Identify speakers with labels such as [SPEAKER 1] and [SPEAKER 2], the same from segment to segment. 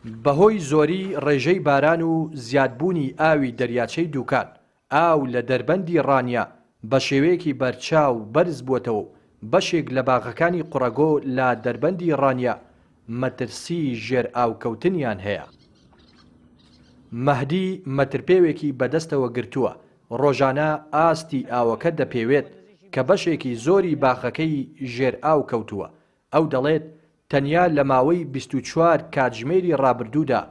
[SPEAKER 1] بەهۆی زۆری ڕێژەی باران و زیادبوونی ئاوی دەریاچەی دووکان، ئاو لە دەربەندی ڕانیە بە شێوەیەکی بەرچاو بەرزبووەتەوە و بەشێک لە باغەکانی قوڕەگۆ لە دەربەندی ڕانیە مەترسی ژێرئاوکەوتنیان هەیە. مەهدی مەترپێوێکی بەدەستەوە گرتووە، ڕۆژانە ئاستی ئاوەکە دەپێوێت کە بەشێکی زۆری باخەکەی ژێرئاو کەوتووە، ئەو دەڵێت، تەنیا لە ماوەی 24 کاتژمێری ڕابردوودا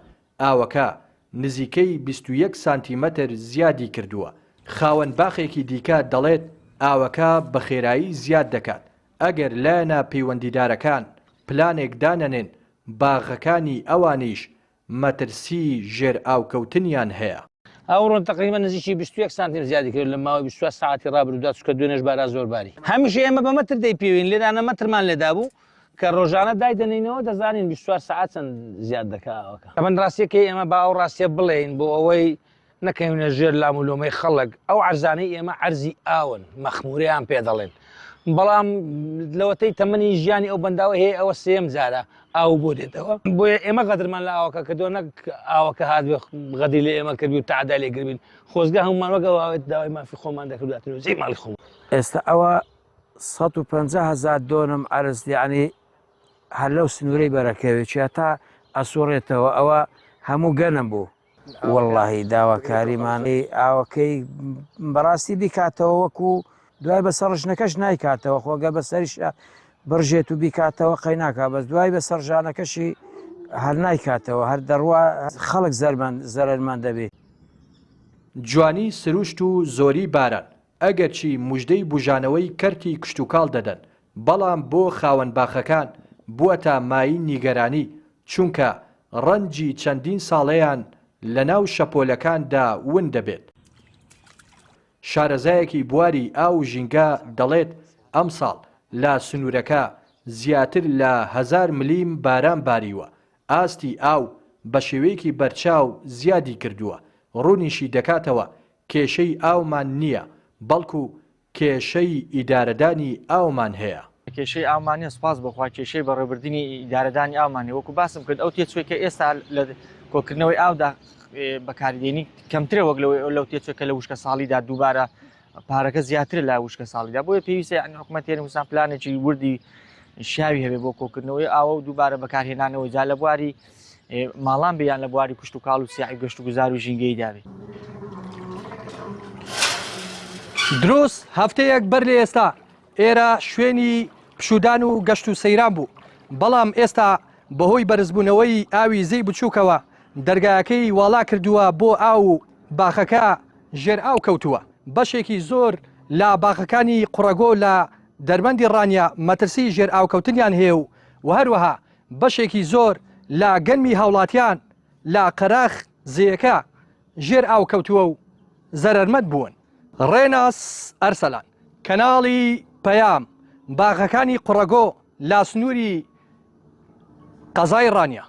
[SPEAKER 1] ئاوەکە نزیکەی 21 سانتیمەتر زیادی کردووە. خاوەن باخێکی دیکە دەڵێت، ئاوەکە بە خێرایی زیاد دەکات، ئەگەر لایەنە پەیوەندیدارەکان پلانێک دانەنێن باغەکانی ئەوانیش مەترسی ژێرئاوکەوتنیان هەیە.
[SPEAKER 2] ئەوڕۆ تەقریبەن نزیکی 21 سانتیم زیادی کرد لە ماوەی 24 ساعەتی ڕابردوودا چونکە دوێنێش باران زۆر باری. هەمیشە ئێمە بە مەتر دەیپێوین لێرانە مەترمان لێدابوو کە ڕۆژانە دایدەنێینەوە دەزانین 24 ساعەت چەند زیاد دەکا ئاوەکە. تەبەن ڕاستیەکەی ئێمە با ئەو ڕاستیە بڵێین بۆ ئەوەی نەکەوینە ژێر لام و لۆمەی خەڵک، ئەو عەرزانەی ئێمە عەرزی ئاون، مەخمورەیان پێ دەڵێن، بەڵام لەوەتەی تەمەنی ژیانی ئەو بەنداوە هەیە ئەوە سێیەم جارە ئاو بۆ دێتەوە، بۆیە ئێمە غەدرمان لە ئاوەکە کردووە نەک ئاوەکە هاتبێ غەدری لە ئێمە کردبی و تەعەدای لێ کردبین، خۆزگە هەموومان وەک ئەو ئاوە داوای مافی خۆمان دەکرد و دەهاتینەوە جێی ماڵی خۆمان.
[SPEAKER 3] ئێستا ئەوە 150 هەزار دۆنم عەرز یەعنی هەر لەو سنوورەی بەرەکەوێ چیا تا ئەسوڕێتەوە ئەوە هەموو گەنم بوو. وەڵاهی داواکاریمان ئاوەکەی بەڕاستی بیکاتەوە وەکو دوای بەسەر ڕژنەکەش نایکاتەوە خۆگە بەسەریش بڕژێت و بیکاتەوە قەیناکە بەس دوای بە سەرژانەکەشی هەر نایکاتەوە هەر دەڕوا خەڵک زەرمان زەرەرمان دەبێت.
[SPEAKER 1] جوانی سروشت و زۆری باران ئەگەرچی موژدەی بوژانەوەی کەرتی کشتوکاڵ دەدەن، بەڵام بۆ خاوەن باخەکان بووەتە مایەی نیگەرانی، چونکە ڕەنجی چەندین ساڵەیان لەناو شەپۆلەکاندا ون دەبێت. شارەزایەکی بواری ئاو و ژینگە دەڵێت، ئەمساڵ لە سنوورەکە زیاتر لە هەزار ملیم باران باریوە، ئاستی ئاو بەشێوەیەکی بەرچاو زیادی کردووە، ڕوونیشی دەکاتەوە کێشەی ئاومان نییە، بەڵکو کێشەی ئیدارەدانی ئاومان هەیە.
[SPEAKER 4] کێشەی ئاومان نیە سوپاس بۆ خوا کێشەی بەڕێوەبردنی ئیدارەدانی ئاومان هەیە وەکو باسم کرد ئەو تێچووی کە ئێستا لە کۆکردنەوەی ئاودا بەکاری دێنی کەمترە وەک لەوەی لەو تێچووی کە لە وشکە ساڵیدا دووبارە پارەکە زیاترە لە وشکە ساڵیدا بۆیە پێویستە یعنی حکوومەت هەرێمی کوردستان پلانێکی وردی شیاوی هەبێ بۆ کۆکردنەوەی ئاوە و دووبارە بەکارهێنانەوەی جا لە بواری ماڵان بێ یان لە بواری کشتوکاڵ و سیاحی گەشت و گوزار و ژینگەیی دابێ.
[SPEAKER 1] دروست هەفتەیەک بەر لە ئێستا ئێرە شوێنی پشوودان و گەشت و سەیران بوو، بەڵام ئێستا بەهۆی بەرزبوونەوەی ئاوی زێی بچووکەوە دەرگایەکەی واڵا کردووە بۆ ئاو و باخەکە ژێرئاو کەوتووە. بەشێکی زۆر لە باخەکانی قوڕەگۆ لە دەربەندی ڕانیە مەترسی ژێرئاوکەوتنیان هەیە و و هەروەها بەشێکی زۆر لە گەنمی هاوڵاتیان لە قەراخ زێیەکە ژێر ئاو کەوتووە و زەرەرمەند بوون. ڕێناس ئەرسەلان، کەناڵی پەیام، باغەکانی قوڕەگۆ لە سنووری قەزای ڕانیە.